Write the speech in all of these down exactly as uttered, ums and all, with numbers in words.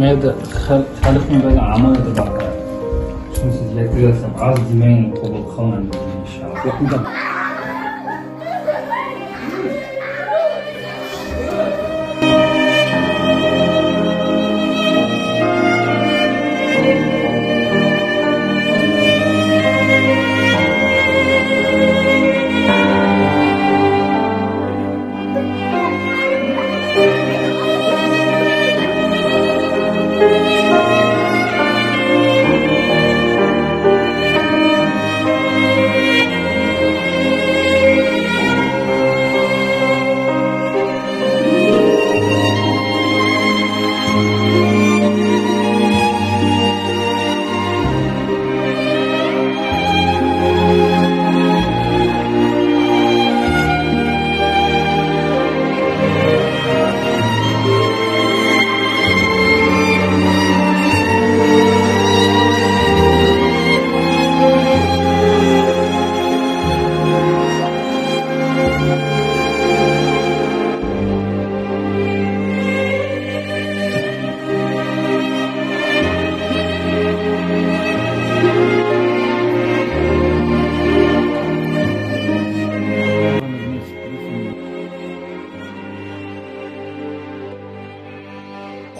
مەيلى، خەل-، خەلقنىڭ بەرگەن ئامانىتى بار. شۇنى سىز يەتكۈزۈۋەتسەم، ئاز دېمەيلا قوبۇل قىلىڭ، ئىنشائاللا.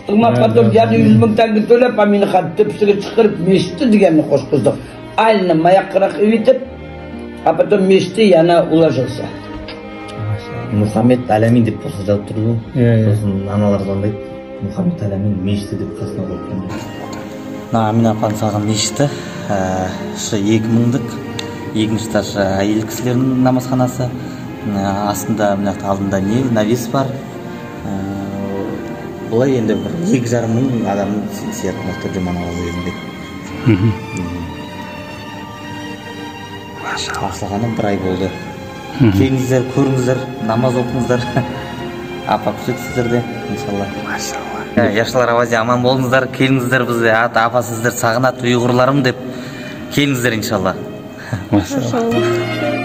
قۇتۇلما قاتۇر يەنە يۈز مىڭ تەڭگە تۆلەپ، مېنى خەت تۆپىسىگە چىقىرىپ، مېشىتى دېگەننى قوشقۇزدۇق. ئايلىنىپ ماياققىراق ئېۋىتىپ، ئاپىتىم مېشىتى يەنە ئۇلار يىغسا. مۇھەممەد ئەلەمىن دەپ بولسا جاۋاب تۇرىدۇ. يا، يا. سوسۇن ئانالار زونداي مۇھەممەد ئەلەمىن مېشىتى دەپ قاسما قويۇپتۇ. مانا ئامىنە ئاپام سالغان مېشىتى، ئە، شۇ ئىككى مىڭلىق، ئىككىنچى ئەتاژ، ئە، ئايال كىشىلەرنىڭ نامازخاناسى. ئە، ئاستىندا، مۇنداقتا ئالدىندا نى-، ناۋىس بار. ئە، بۇلار ئەمدى بىر ئىككى يۈز مىڭ ئادەمنى سىيرىپ تۇرىدۇ جۇما نامازى ئېلىندى. ماشائاللا. باشلىغانى بىر ئاي بولدى. كېلىڭىزلەر، كۆرۈڭىزلەر، ناماز ئوقۇڭىزلار. ئاپا كۈتۈپ سىزلەردە، ئىنشاللا. ماشائاللا. يا، ياشلار، ئاۋاز ئامان بولۇڭىزلار، كېلىڭىزلەر بىزگە. ھەتتا ئاپا سىزلەر ساغىناتتى ئۇيغۇرلارمۇ دەپ كېلىڭىزلەر، ئىنشاللا. ماشائاللا.